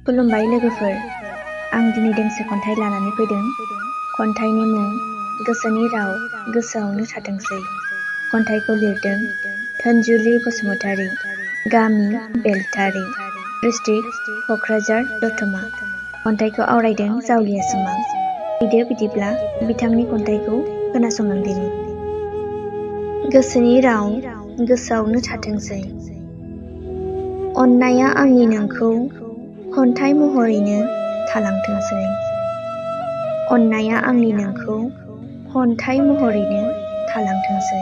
खुलुमबाय लोगोफोर, आं दिनै दोंसे खन्थाइ लानानै फैदों। खन्थाइनि मुं गोसोनि राव गोसोआवनो थाथोंसै। खन्थाइखौ लिरदों धोनजुलि बसुमतारी, गामि बेलथारि, डिस्ट्रिक्ट क'क्राझार दतमा। खन्थाइखौ आवरायदों जावलिया सिमां। फैदो बिदिब्ला बिथांनि खन्थाइखौ खोनासंलांदिनि। गोसोनि राव गोसोआवनो थाथोंसै। अननाया आंनि नोंखौ खन्थाइ महरैनो थालांथोंसै। अननाया आंनि नोंखौ खन्थाइ महरैनो थालांथोंसै।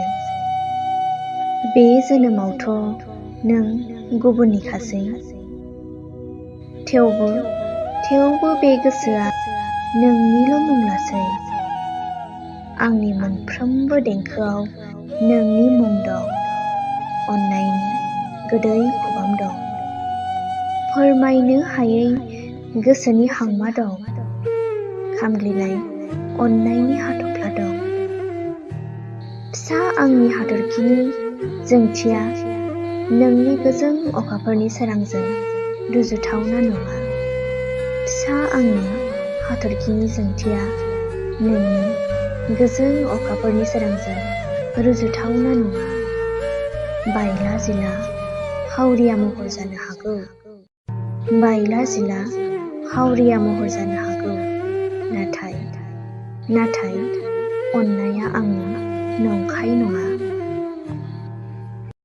बे जोनोमावथ' नों गुबुननिखासै। थेवबो बे गोसोआ नोंनिल' मुंलासै। आंनि मोनफ्रोमबो देंखोआव नोंनि मुं दं। अननायनि गोदै खबाम दं। फोरमायनो हायै गोसोनि हांमा दं। खामग्लिनाय अननायनि हाथफ्ला दं। फिसा आंनि हाथरखिनि जोंथिया नोंनि गोजों अखाफोरनि सोरांजों रुजुथावना नङा। फिसा आंनि हाथरखिनि जोंथिया नोंनि गोजों अखाफोरनि सोरांजों रुजुथावना नङा। बायला जिला हावरिया महर जानो हागौ। बायला जिला हावरिया महर जानो हागौ। नाथाय अननाया आंनि नंखाय नङा।